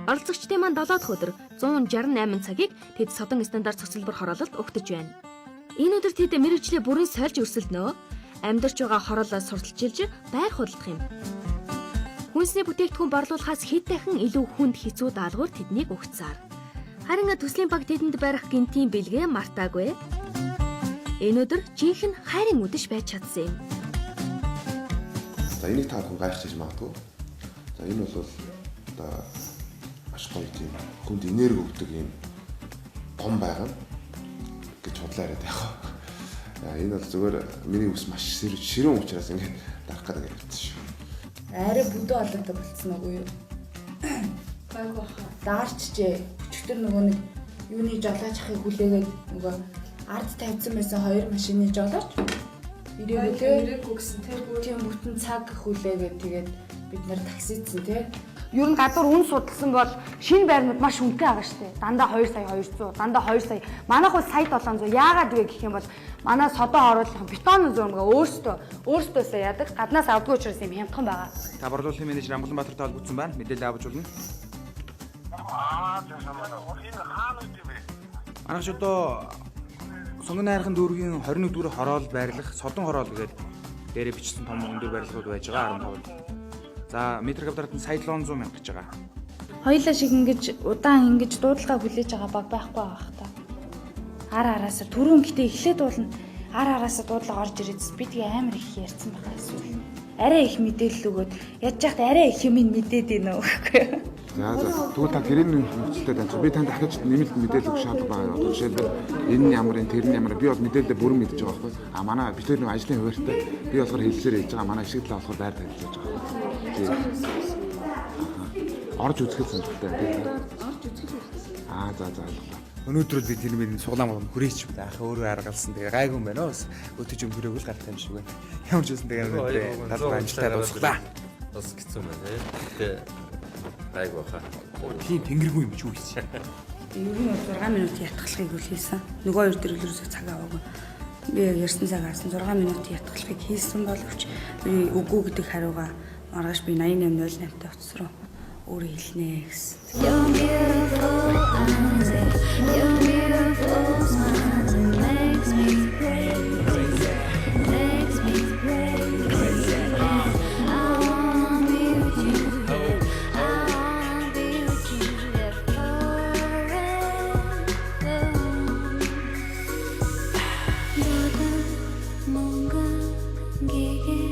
Оролцогчдын маань 7 дахь өдөр 168 цагийг тэд содон стандарт цогцлбор хороололд угтаж байна. Энэ өдөр тэд мэрэгжлээ бүрэн сольж өрсөлдөнө. Амьдарч байгаа хороолоо сурталчилж байр худалдах юм. Хүнсний бүтээгдэхүүн борлуулахаас хэд дахин илүү хүнд хэцүү даалгавар тэднийг угтсаар. Харин төслийн баг тэдэнд барих гинтийн бэлгээ мартаагүй. Энэ өдөр жинхэнэ хайрын үдэш байж чадсан юм. За, энийг та бүхэн гайхчихж магадгүй. За, энэ бол одоо маш гоё тийм хүнд энерги өгдөг юм том байгаа гэж худлаа яриад яг. Энэ бол зүгээр миний үс маш ширүүн учраас ингээд дарах гэдэг юм явчихсан шүү. Арай бүдүү олонтой болцсон уу юу? Гайгүй хаа. Даарчжээ. Өчигдөр нөгөө нэг юуны жолооч ахыг хүлээгээд нөгөө ард тавьсан байсан хоёр машины жолооч ирээгүй те. Ирээгүй гэсэн тэр бүр Тийм бүтэн цаг хүлээгээд тэгээд бид нар таксицсан те. Ер нь гадуур үн судалсан бол шинэ байрнууд маш үнэтэй байгаа шүү дээ. Дандаа 2 сая 200, дандаа 2 сая. Манайх бол сая 700. Яагаад вэ гэх юм бол манай содон оруулах бетон зурмгаа өөрсдөөсөө яадаг. Гаднаас авдгүй учраас юм хямдхан байгаа. Та борлуулалтын менежер Амгаланбаатартай холбогдсон байна. Мэдээлэл авч болно. Аа, энэ хаана үт юм бэ? Манайх ч одоо Сунган найрхан дүүргийн 21 дугаар хороол байрлах Содон хороол гэдэг дээрээ бичсэн том өндөр барилгууд байж байгаа 15-нд. За, метр квадрат нь сая 700 мянга гэж байгаа. Хоёулаа шиг ингэж удаан ингэж дуудлага хүлээж байгаа баг байхгүй байх та. Ар араасаа түрүүн гэтээ эхлээд уулна. Ар араасаа дуудлага орж ирээдс би тэгээ амар их ярьсан байгаа эсвэл. Арай их мэдээлэл өгөөд яаж яхад арай их юм мэдээд ийнө гэхгүй. За за, тэгвэл та гэрээний нөхцөлтэй танилцсан. Би танд дахиж нэмэлт мэдээлэл өгөх шаардлага байгаа. Одоо жишээлбэл энэ нь ямар энэ тэр нь ямар, би бол мэдээлэлээ бүрэн мэдэж байгаа байхгүй. А манай бид тэр нэг ажлын хуваарьтай би болохоор хэлсээр хийж байгаа. Манай ишиг талаа болохоор байр танилцуулж байгаа. Тийм. Орж үзэхэд сонирхолтой байна тийм. Орж үзэх хэрэгтэй. Аа, за за, ойлголоо. Өнөөдөр бол би тэр мэдэн суглаан болгоно хүрээч юм да. Ах өөрөө аргалсан. Тэгээ гайгүй юм байна уу? Өтөж юм хүрээгүүл гартай юм шиг байна. Ямар ч байсан тэгээ өнөөдөр талбай амжилттай дуусглаа. Бас хэцүү байна тий. Гэтэ гайгүй хаа. Тийм тэнгэргүй юм чи юу хийсэн. Ер нь бол 6 минут ятгалахыг үл хийсэн. Нөгөө хоёр дээр ерөөсөө цаг аваагүй. Би яг ярьсан цаг авсан 6 минут ятгалахыг хийсэн боловч би үгүй гэдэг хариугаа маргааш би 8808 та утас руу өөрөө хэлнэ гэсэн. Your beautiful eyes, your beautiful smile, it makes me crazy, makes me crazy. I wanna be with you, I wanna be with you forever. Мөнгө гэгээ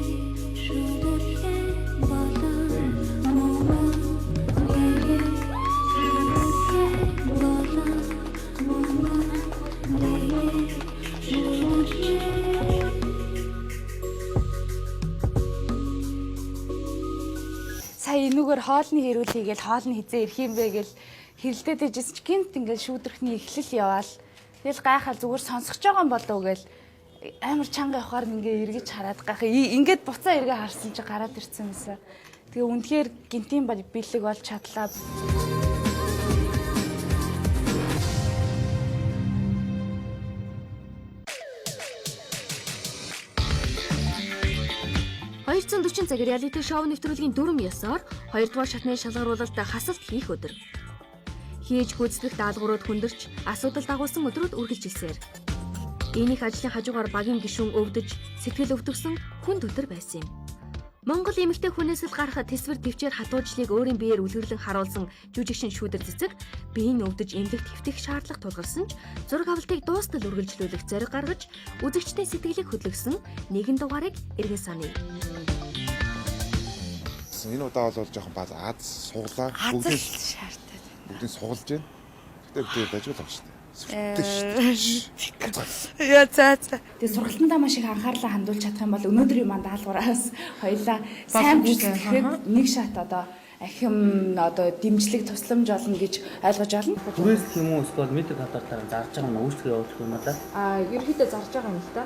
шүдэрхэ болон мөнгө гэгээ шүдэрхэ болон мөнгө гэгээ шүдэрхэ. Сая энүүгээр хоолны хэрүүл хийгээл хоол нь хизээ ирэх юм бэ гэл хэрэлдээд ижсэн чи гинт ингээл шүүдрхний эхлэл яваал. Тэгэл гайхал зүгээр сонсгож байгаа юм болов уу гэл амар чанга явахаар нь ингээ эргэж хараад гайхаа ингээд буцаа эргээ харсан чи гараад ирсэн юмсан. Тэгээ үнэхээр гинтийн бэлэг болж чадлаа. «240 цаг реалити шоу нэвтрүүлгийн дүрм ёсоор хоёрдугаар шатны шалгаруулалт хасалт хийх өдөр. Хийж гүйцэтгэх даалгаврууд хүндэрч асуудал дагуулсан өдрүүд үргэлжилсээр. Энийх ажлын хажуугаар багийн гишүүн өвдөж, сэтгэл өвтгөсөн хүнд өдөр байсан юм. Монгол эмэгтэй хүнээс л гарах тэсвэр төвчээр хатуужлыг өөрийн биеэр үлгэрлэн харуулсан жүжигчин шүүдэр цэцэг биеийн өвдөж эмнэлэгт хэвтэх шаардлага тулгарсан ч зураг авалтыг дуустал үргэлжлүүлэх зориг гаргаж үзэгчдийн сэтгэлийг хөдөлгөсөн нэгэн дугаарыг эргэн саная. Энэ удаа бол жоохон баз аз суглаа. Азал шаартай. Бүгдийг сугалж байна. Гэтэ бид дажгүй л байна шүү дээ. Сүртэй шүү дээ. Яа, за за. Тэгээ сургалтандаа маш их анхаарлаа хандуулж чадах юм бол өнөөдрийн маань даалгавраас хоёлаа сайн бүжиглэхэд нэг шат одоо ахим одоо дэмжлэг тусламж олно гэж ойлгож байна. Түрээслэх юм уу эсвэл метр квадратаар зарж байгаа юм уу, үйлчлэг явуулах юм уу да? Аа, ерөнхийдөө зарж байгаа юм л да.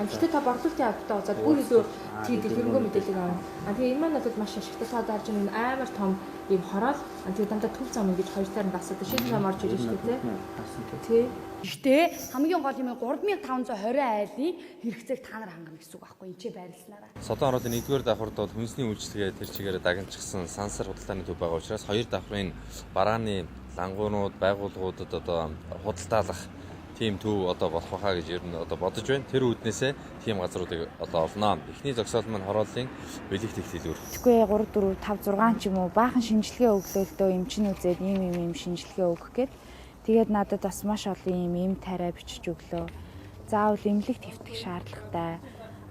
Гэхдээ та борлуулалтын албатай уулзаад бүр илүү тий дэлгэрэнгүй мэдээлэл авна. Тэгээ энэ маань бол маш ашигтай. Та дарж энэ амар том ийм хороол. Тэгээ дандаа төв зам ингэж хоёр талаар нь дасаад шинэ зам орж ирж шүү дээ тий. Гэхдээ хамгийн гол юм 3520 айлын хэрэгцээг та нар хангана гэсэн үг байхгүй энэ ч байрлалнараа. Содон хороолын 1-р давхарт бол хүнсний үйлчилгээ тэр чигээр дагнчихсан сансар худалдааны төв байгаа учраас хоёр давхрын барааны лангуунууд, байгууллагуудад одоо худалдаалах тийм төв одоо болох байхаа гэж ер нь одоо бодож байна. Тэр үүднээсээ тийм газруудыг одоо олноо. Эхний зогсоол маань хорооллын бэлэг тэгтэл илүүр. Тэгэхгүй 3 4 5 6 ч юм уу баахан шинжилгээ өглөө л дөө эмчин үзээд ийм ийм ийм шинжилгээ өгөх гээд тэгээд надад бас маш олон ийм эм тариа бичиж өглөө. Заавал эмнэлэг твтэх шаардлагатай.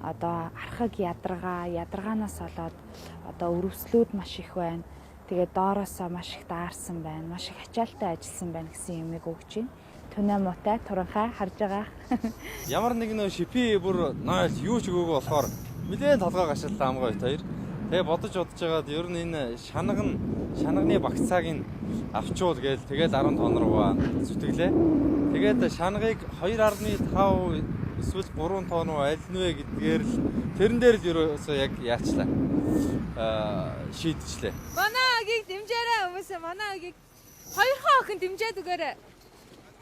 Одоо архаг ядаргаа, ядаргаанаас болоод одоо өрөвслүүд маш их байна. Тэгээд доороосоо маш их даарсан байна, маш их ачаалтай ажилласан байна гэсэн юмыг өгч байна. Түнэ муутай туранхай харж байгаа. Ямар нэг нөө шипи бүр нойл юу ч өгөөгүй болохоор нэлээд толгой гашааллаа амгаа бит хоёр. Тэгээ бодож байгаад ер нь энэ шанаг нь шанагны багцааг нь авчуул гээл тэгэл 10 тонн руугаа зүтгэлээ. Тэгээд шанагийг 2.5 эсвэл 3 тонн руу аль нь вэ гэдгээр л тэрэн дээр л ерөөсөө яг яачлаа. Шийдчихлээ. Манай агийг дэмжээрэй хүмүүсээ, манай агийг хоёрхан охин дэмжээд өгөөрэй.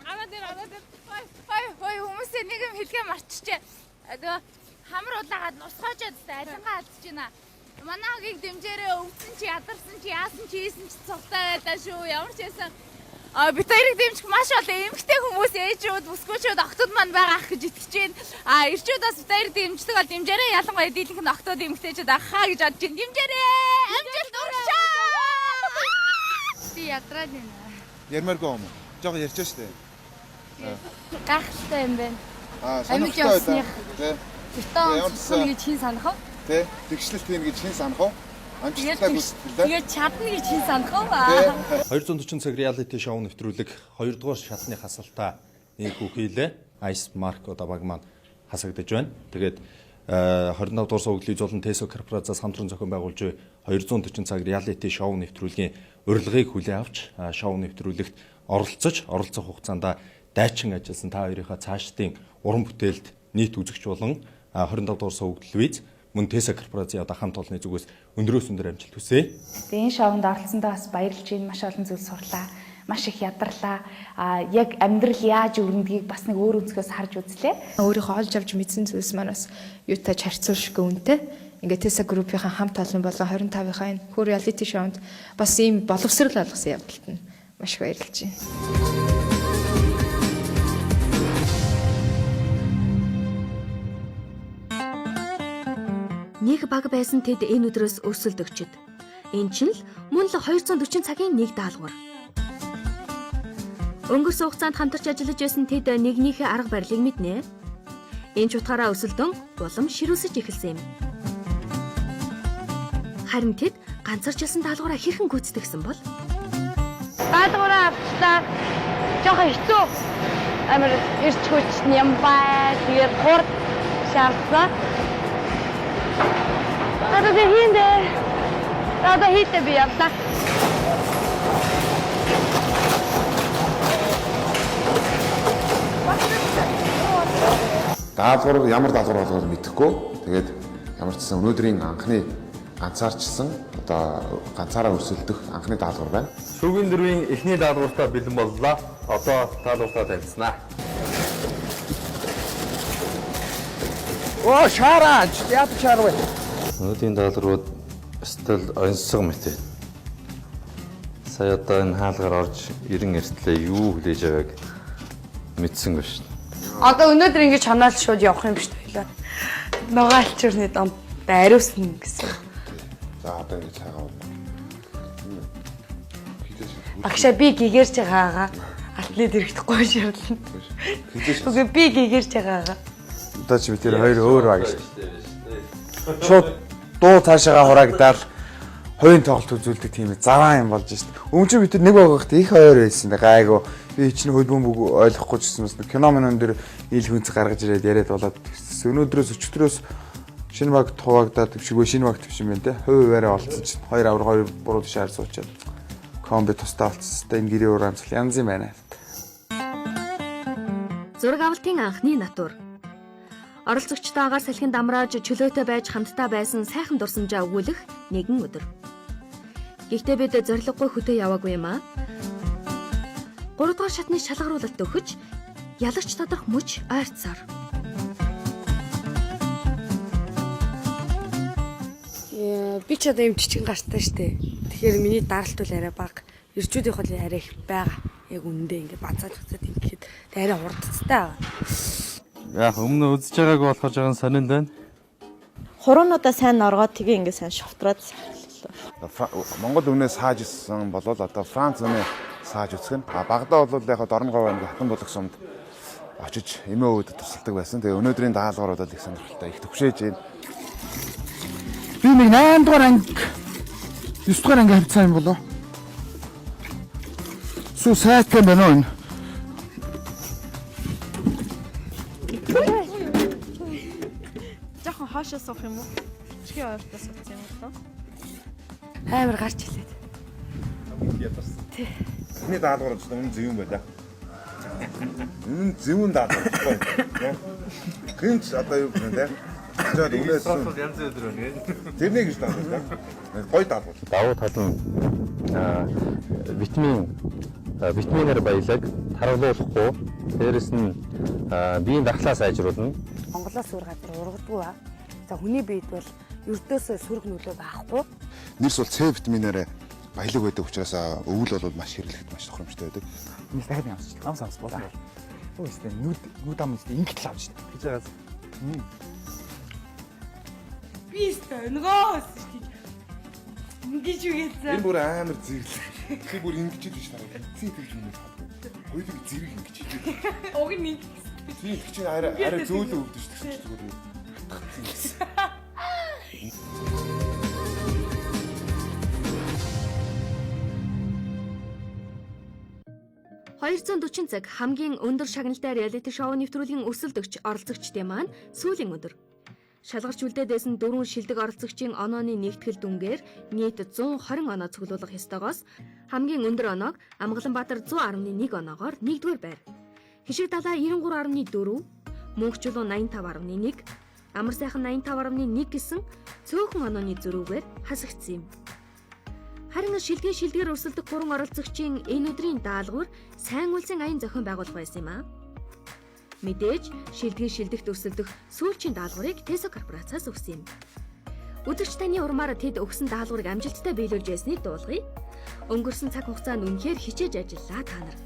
Ана дээр ана дээр. Хой хой хүмүүсээ нэг юм хэлгээ марччихэ. Тэгээ хамар улаагаад нусгоожод алингаа алдчихж байна. Манай агийг дэмжээрэй, өвдсөн чи ядарсан чи яасан чи хийсэн чи цогтой байлаа шүү. Ямар ч байсан бид хоёрыг дэмжих маш олон эмэгтэй хүмүүс ээжүүд, бүсгүүчүүд, охтууд маань байгаа ах гэж итгэж байна. Эрчүүд бас бид хоёрыг дэмждэг бол дэмжээрэй. Ялангуяа дийлэнх нь охтууд эмэгтэйчүүд ахаа гэж бодож байна. Дэмжээрэй. Амжилт урагшаа. Би ядраад байна. Ярмааргүй юм уу? Жог ярьж штэ. Гайхалтай юм байна. Амьд явсных. Бетон цэцэн гэж хин санах уу? Тэ. Тэгшлэлт хийнэ гэж хин санах уу? Амжилттай гүйцэтгэлээ. Тэгээд чадна гэж хин санах уу? 240 цаг реалити шоу нэвтрүүлэг 2 дугаар шатны хасалтаа нийхүү хийлээ. Ice Mark одоо баг маань хасагдаж байна. Тэгээд 25 дугаар сууглын золон Tesco корпорациас хамтран зохион байгуулж 240 цаг реалити шоу нэвтрүүлгийн урилгыг хүлээн авч шоу нэвтрүүлэгт оролцож, оролцох хугацаанд дайчин ажилласан та хоёрынхаа цаашдын уран бүтээлд нийт үзэгч болон 25 дугаар суугдал виз мөн Tesla корпорацийн одоо хамт олонны зүгээс өндрөөс өндөр амжилт хүсье. Тэгээ энэ шоунд оролцсондоо бас баярлж байна. Маш олон зүйл сурлаа. Маш их ядарлаа. Яг амьдрал яаж өрнөдгийг бас нэг өөр өнцгөөс харж үзлээ. Өөрийнхөө олж авч мэдсэн зүйлс маань бас юутай ч харьцуулшгүй үнэтэй. Ингээ Tesla Group-ийн хамт олон болон 25-ийнхаа энэ хөр реалити шоунд бас ийм боловсрал олгосон явдалд нь маш их баярлж байна. Нэг баг байсан тэд энэ өдрөөс өрсөлдөгчд. Энэ чинь л мөн л 240 цагийн нэг даалгавар. Өнгөрсөн хугацаанд хамтарч ажиллаж байсан тэд нэгнийхээ арга барилыг мэднэ. Энэ ч утгаараа өрсөлдөн улам ширүүсэж эхэлсэн юм. Харин тэд ганцаарчилсан даалгавраа хэрхэн гүйцэтгэсэн бол? Даалгавраа авчлаа. Жохон хэцүү. Амар ирч хүч юм бай. Тэгээд хурд шаардсан. Одоо би хийндэ. Одоо хийдэ би явлаа. Даалгавар ямар даалгавар болгоод мэдэхгүй. Тэгээд ямар ч гэсэн өнөөдрийн анхны ганцаарчсан одоо ганцаараа өрсөлдөх анхны даалгавар байна. Шүүгийн дөрвийн эхний даалгавартаа бэлэн боллоо. Одоо даалгавартаа танилцсанаа. Оо шаараа яад шаар вэ? Өнөөдрийн даалгаврууд өстөл онцсог мэт. Сая одоо энэ хаалгаар орж ирэн эртлээ юу хүлээж авааг мэдсэнгүй шин. Одоо өнөөдөр ингэж хоноол шууд явах юм биш үү? Ногоо альчуурны дом ариусна гэсэн. За одоо ингэж хайгаа. Багшаа би гэгэрч байгаагаа алтны дэрэгдэхгүй ширлэн. Үгүй би гэгэрч байгаагаа. Одоо чи бид тэр хоёр өөр баг шүү. Шууд дуу цаашаага хураагдаад хувийн тоглолт үзүүлдэг тийм заваа юм болж шít. Өмнө чинь бид тэр нэг багт их хоёр байсан гайгүй. Би чинь хөлбөмбөг ойлгохгүй ч гэсэн бас кино минон дээр нийл хүнц гаргаж ирээд яриад болоод өнөөдрөөс өчтөрөөс шинэ баг туваагдаад төвшигөө шинэ баг төвшин байна те. Хувь хуваараа олцсон чинь хоёр авар хоёр буруу тишээр суучаад комби тусдаа олцсон. Энэ гэрээ ураанцл янз юм байна. Зураг авалтын анхны натур. Оролцогчдоо агаар салхинд амрааж чөлөөтэй байж хамтдаа байсан сайхан дурсамжаа өгүүлэх нэгэн өдөр. Гэхдээ бид зориггүй хөтөө яваагүй юм аа. 3 дугаар шатны шалгаруулалт өгөж ялагч тодорх мөч ойртсоор. Би ч одоо юм жижигэн гартай штэ. Тэгэхээр миний даралт бол арай бага. Ирчүүдийнх бол арай их байгаа. Яг үнэндээ ингээд бацаад буцаад ингээд арай хурдцтай байгаа. Яг өмнө үзэж байгаагүй болохоор жоохон сонин байна. Хуруунуудаа сайн оргоод тэгээ ингээд сайн шовтроод сахиллаа. Монгол үнээ сааж ирсэн болол одоо Франц үнээ сааж үзэх нь. А багадаа бол яг Дорногов аймгийн Хатанбулаг сумд очиж эмээ өвдөд тусалдаг байсан. Тэгээ өнөөдрийн даалгавар бол их сонирхолтой, их төвшээж байна. Би нэг 8 дугаар анги 9 дугаар анги хавцсан юм болоо. Сүү сайтай байна уу энэ? Жохон хоошоо суух юм уу? Чихээ ойртоо сууц юм болоо. Амар гарч илээд. Тий. Эхний даалгавар бол үнэн зөв юм байлаа. Үнэн зөвүүн даалгавар байхгүй. Гинч одоо юу гэх юм те. Тэгээд үнээс янз өдөр байна. Тэрнийг гэж даалгавар. Гой даалгавар. Давуу тал нь витаминаар баялаг, таргалуулахгүй, дээрэс нь биеийн дархлаа сайжруулна. Монголоос өөр газар ургадгүй ба. За хүний биед бол ердөөсөө сөрөг нөлөө байхгүй. Нэрс бол С витаминаар баялаг байдаг учраас өвөл бол маш хэрэглэхэд маш тохиромжтой байдаг. Энд дахиад амсч. Амс амс болно. Өө өстэй нүд ам өстэй ингэж л авч шин. Гэж байгаас. Би өстэй өнгөө өссөн шүү дээ. Ингэж үгээсэн. Энэ бүр амар зэрэглээ. Би бүр ингэж л биш дараа. Эцээ тэгж юм байна. Хоёулыг зэрэг ингэж хийдэг. Уг нь ингэж. Тийм их чинь арай арай зөөлөн өвдөж тэгсэн чинь зүгээр хатгацсан гэсэн. «240 цаг» хамгийн өндөр шагналтай реалити шоу нэвтрүүлгийн өрсөлдөгч оролцогчдын маань сүүлийн өдөр. Шалгарч үлдээд байсан дөрвөн шилдэг оролцогчийн онооны нэгтгэл дүнгээр нийт 120 оноо цуглуулах ёстойгоос хамгийн өндөр оноог Амгаланбаатар 100.1 оноогоор 1-р байр. Хишиг далаа 93.4, Мөнхчулуун 85.1, Амар сайхан 85.1 гэсэн цөөхөн онооны зөрүүгээр хасагдсан юм. Харин шилдгийн шилдгээр өрсөлдөх гурван оролцогчийн энэ өдрийн даалгавар сайн улсын аян зохион байгуулах байсан юм аа. Мэдээж шилдгийн шилдэгт өрсөлдөх сүүлчийн даалгаврыг Tesco корпорациас өгсөн юм. Үзэгч таны урмаар тэд өгсөн даалгаврыг амжилттай биелүүлж байсныг дуулгая. Өнгөрсөн цаг хугацаанд үнэхээр хичээж ажиллаа та нар.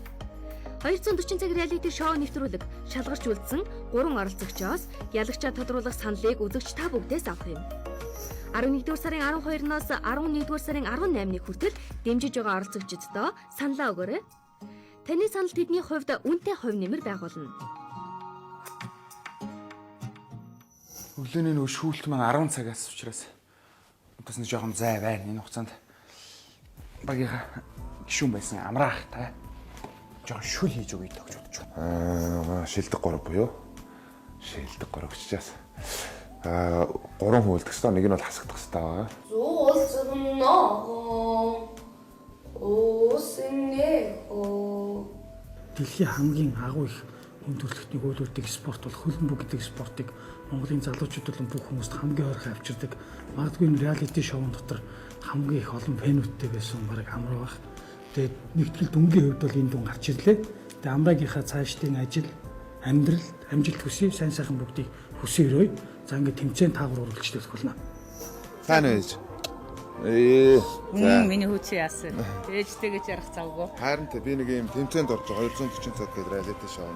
240 цаг реалити шоу нэвтрүүлэг шалгарч үлдсэн гурван оролцогчоос ялагчаа тодруулах саналыг үзэгч та бүгдээс авах юм. 11-р сарын 12-ноос 11-р сарын 18-ны хүртэл дэмжиж байгаа оролцогчдоо саналаа өгөөрэй. Таны санал тэдний хувьд үнэтэй хувь нэмэр байгуулна. Өглөөний нөгөө шүүлт маань 10 цагаас учраас бас нэг жоохон зай байна. Энэ хугацаанд багийнхаа гишүүн байсан амраах та жоохон шүл хийж өгье гэж бодож байна. Шилдэг 3 буюу шилдэг 3 гэчээс. 3 хүн үлдэх ёстой, нэг нь бол хасагдах ёстой байгаа. Дэлхийн хамгийн агуу их хүн төрөлхтнийг уйлуулдаг спорт бол хөлбөмбөг гэдэг спортыг Монголын залуучууд болон бүх хүмүүст хамгийн ойрхон авчирдаг. Магадгүй энэ реалити шоун дотор хамгийн их олон фэнүүдтэй байсан бараг Амраа байх. Тэгээд нэгтгэл дүнгийн хувьд бол энэ дүн гарч ирлээ. Тэгээд Амраагийнхаа цаашдын ажил, амьдрал, амжилт хүсье, сайн сайхан бүгдийг хүсье өрөөе. За ингээд тэмцээн таагуур үргэлжлүүлэх болно. Сайн уу ээж? За. Миний хүү чи яасан? Ээжтэйгээ ч ярих завгүй. Харин тэ би нэг юм тэмцээнд орж байгаа 240 цаг гэдэг реалити шоу.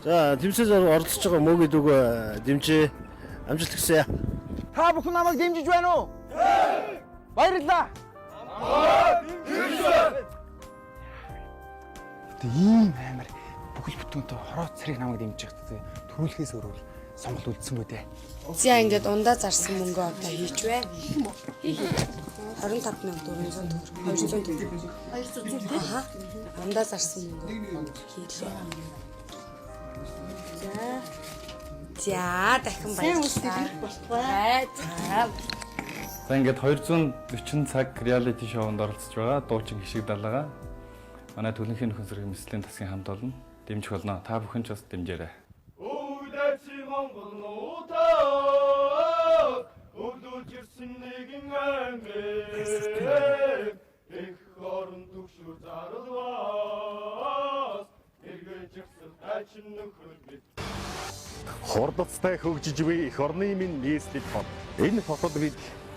За тэмцээнд оролцож байгаа мөгийн дүг дэмжээ. Амжилт хүсье. Та бүхэн намайг дэмжиж байна уу? Баярлалаа. Гэтэ ийм амар бүхэл бүтэнтэй хороо цэрэг намайг дэмжиж байгаа төрүүлэхээс өөр сонголт үлдсэнгүй дээ. За ингээд ундаа зарсан мөнгөө одоо хийчвэ. 25400 төгрөг, 200 төгрөг. 200 төгрөг. Аха. Ундаа зарсан мөнгөө хийлээ. За. За дахин баярлалаа. Сайн үлдэх хэрэг болтугай. За. За ингээд 240 цаг реалити шоунд оролцож байгаа дуучин Хишиг далайгаа Манай төлөнхийн нөхөн сэргийн мэслийн тасгийн хамт олон дэмжих болно. Та бүхэн ч бас дэмжээрэй. Өвлөчи Монгол нутаг өвлөж ирсэн нэгэн ангиг их орон төгшөр зарлваас эргэж ирсэн хачин нөхөр бит. Хурдцтай хөгжиж буй эх орны минь нийслэл хот. Энэ хотод бид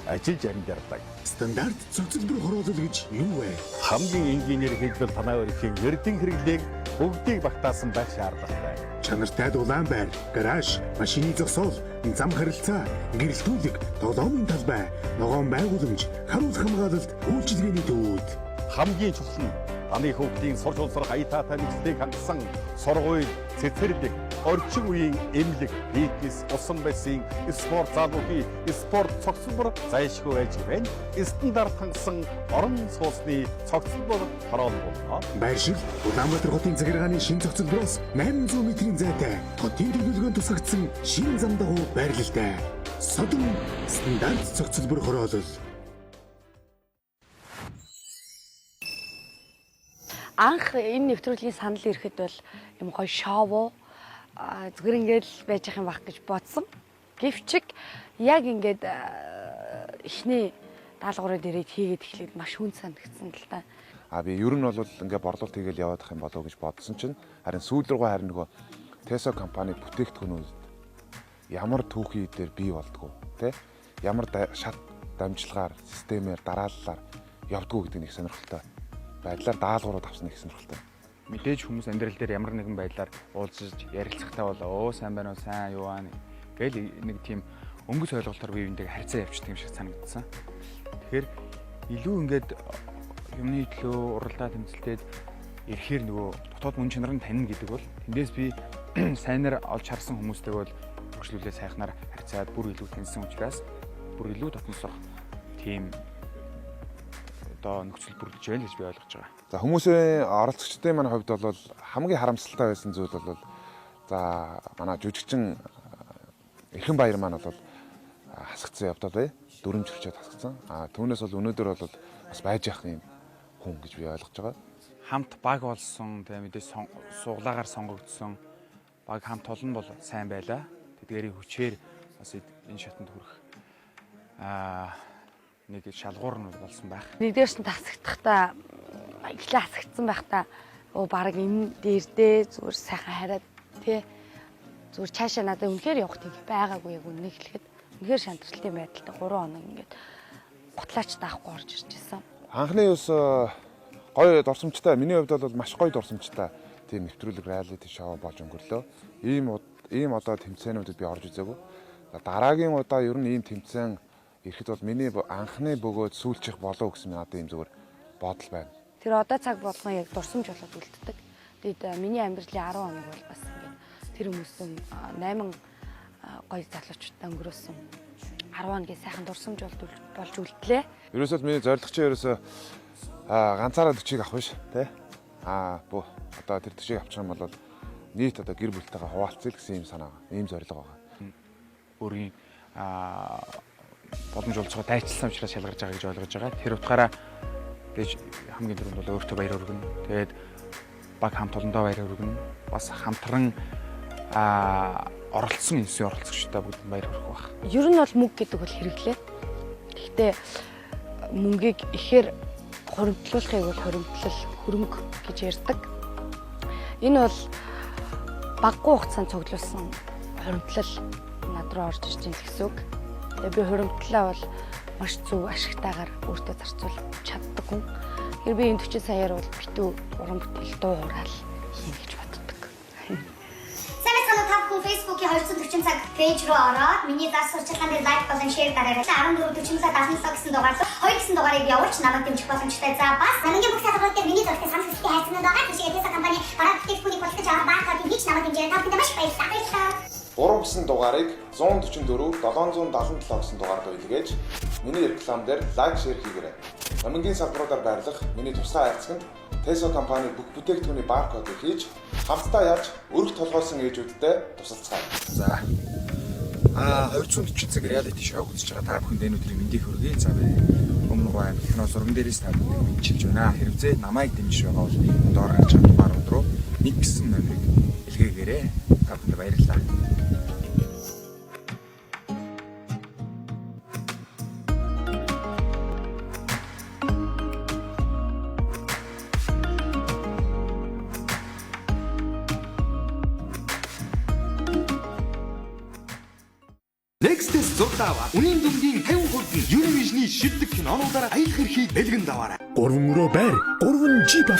ажиллаж амьдардаг. Стандарт цогцлбор хороолол гэж юу вэ? Хамгийн энгийнээр хэлбэл танай өрхийн эрдэн хэрэглээг бүгдийг багтаасан байх шаардлагатай. Чанартай дулаан байр, гараж, машины зогсоол, зам харилцаа, гэрэлтүүлэг, тоглоомын талбай, ногоон байгууламж, харуул хамгаалалт, үйлчилгээний төвүүд. Хамгийн чухал нь таны хүүхдийн сурч улсрах аятайтай мэдлэгийг хангасан сургууль, цэцэрлэг, орчин үеийн эмнэлэг, фитнес, усан байсын, спорт зал бүхий спорт цогцлбор зайлшгүй байж байна. Стандарт хангасан орон сууцны цогцлбор хороол болно. Байршил Улаанбаатар хотын захиргааны шинэ цогцлбороос 800 метрийн зайтай хотын төлөвлөгөөнд тусгагдсан шинэ зам дагуу байрлалтай. Содон стандарт цогцлбор хороолол. Анх энэ нэвтрүүлгийн санал ирэхэд бол юм гоё шоу зүгээр ингээд л байж ах юм байх гэж бодсон. Гэвч яг ингээд эхний даалгаврыг дээрээ хийгээд эхлээд маш хүн санагдсан л та. А би ер нь бол ингээ борлуулалт хийгээл яваадах юм болов уу гэж бодсон чинь харин сүүл рүүгээ харин нөгөө Tesla компани бүтээгдэхүүнүүд ямар түүхий дээр бий болдгоо тэ ямар шат дамжлагаар системээр дарааллаар явдгуу гэдэг нэг сонирхолтой байдлаар даалгаврууд авсан их сонирхолтой. Мэдээж хүмүүс амьдрал дээр ямар нэгэн байдлаар уулзаж ярилцахтаа бол өө сайн байна уу, сайн юу аа гэл нэг тийм өнгөс ойлголтоор бие биентэйг харьцаа явчихдаг юм шиг санагдсан. Тэгэхээр илүү ингээд юмны төлөө уралдаа тэмцэлдээд ирэхээр нөгөө дотоод мөн чанар нь танина гэдэг бол тэндээс би сайнаар олж харсан хүмүүстэйг бол хөгжлүүлээ сайхнаар харьцаад бүр илүү таньсан учраас бүр илүү дотносох тийм одоо нөхцөл бүрдэж байна гэж би ойлгож байгаа. За хүмүүсийн оролцогчдын маань хувьд бол хамгийн харамсалтай байсан зүйл бол за манай жүжигчин Эрхэн Баяр маань бол хасагдсан явдал бай. Дүрмж хөрчөөд хасагдсан. А түүнээс бол өнөөдөр бол бас байж явах юм хүн гэж би ойлгож байгаа. Хамт баг болсон, тэгээ мэдээж суглаагаар сонгогдсон баг хамт олон бол сайн байлаа. Тэдгээрийн хүчээр бас энэ шатанд хүрэх нэг шалгуур нь болсон байх. Нэгдүгээрс нь тасагдахтаа эхлээ хасагдсан байхдаа өө баг энэ дээр дээ зүгээр сайхан хараад тий зүгээр цаашаа надад үнэхээр явах тийм байгаагүй яг үнэ хэлэхэд үнэхээр шантралтын байдалтай 3 хоног ингээд гутлаач даахгүй орж ирж байсан. Анхны юус гоё дурсамжтай, миний хувьд бол маш гоё дурсамжтай тийм нэвтрүүлэг реалити шоу болж өнгөрлөө. Ийм одоо тэмцээнүүдэд би орж үзээгүй. Дараагийн удаа ер нь ийм тэмцээн ирэхэд бол миний анхны бөгөөд сүүлчих болов гэсэн надад ийм зүгээр бодол байна. Тэр одоо цаг болгон яг дурсамж болоод үлддэг. Тэгээд миний амьдралын 10 хоног бол бас ингээд тэр хүмүүсийн 8 гоё залуучуудтай өнгөрөөсөн 10 хоногийн сайхан дурсамж болж үлдлээ. Ерөөсөө л миний зорилго чинь ерөөсөө ганцаараа 40-ыг авах биш тий. Одоо тэр 40-ыг авчих юм бол нийт одоо гэр бүлтэйгээ хуваалцъя гэсэн ийм санаа, ийм зорилго байгаа. Өөрийн боломж олцгоо дайчилсан учраас шалгарч байгаа гэж ойлгож байгаа. Тэр утгаараа гэж хамгийн түрүүнд бол өөртөө баяр хүргэнэ. Тэгээд баг хамт олондоо баяр хүргэнэ. Бас хамтран оролцсон энэсийн оролцогчдод бүгд баяр хүргэх байх. Ер нь бол мөнгө гэдэг бол хэрэглээ. Гэхдээ мөнгийг ихээр хуримтлуулахыг бол хуримтлал, хөрөнгө гэж ярьдаг. Энэ бол баггүй хугацаанд цуглуулсан хуримтлал над руу орж ирж байна гэсэн үг. Тэгээ би хуримтлалаа бол маш зөв ашигтайгаар өөртөө зарцуулж чаддаг хүн. Тэгэхээр би энэ 40 саяар бол битүү уран бүтээл дуу хураал хийнэ гэж боддог. Сайн байцгаана уу, та бүхэн Facebook-ийн 240 цаг page руу ороод миний зар сурталчилгаан дээр лайк болон share дараарай. 14 47 77 гэсэн дугаар руу 2 гэсэн дугаарыг явуулж намайг дэмжих боломжтой. За бас намгийн бүх салбарууд дээр миний зурагтай санал хүсэлтийн хайрцагнууд байгаа. Тийшээ Tesla компани бараа бүтээгдэхүүнийг худалдаж авах бар кодыг хийж намайг дэмжээрэй. Та бүхэндээ маш их баярлалаа. Баярлалаа. 3 гэсэн дугаарыг 144 777 гэсэн дугаар руу илгээж миний реклам дээр лайк share хийгээрэй. Номингийн салбаруудаар байрлах миний тусгай хайрцагт Tesla компани бүх бүтээгдэхүүний бар кодыг хийж хамтдаа яаж өрх толгойлсон ээжүүдтэй тусалцгаая. За. А 240 цаг reality show үзэж байгаа та бүхэнд энэ өдрийн мэндийг хүргэе. За би Өмнө Угуй аймаг кино зурган дээрээс та бүхэнд мэндчилж байна. Хэрвээ намайг дэмжиж байгаа бол доор гарч байгаа дугаарууд руу нэг гэсэн номерыг илгээгээрэй. Та бүхэнд баярлалаа. Next-с зурлаава. Үнийн дүнгийн 50% нь Univision-ы шилдэг кинонуудаар аялах эрхийг бэлгэн даваарай. 3 өрөө байр, 3 Jeep.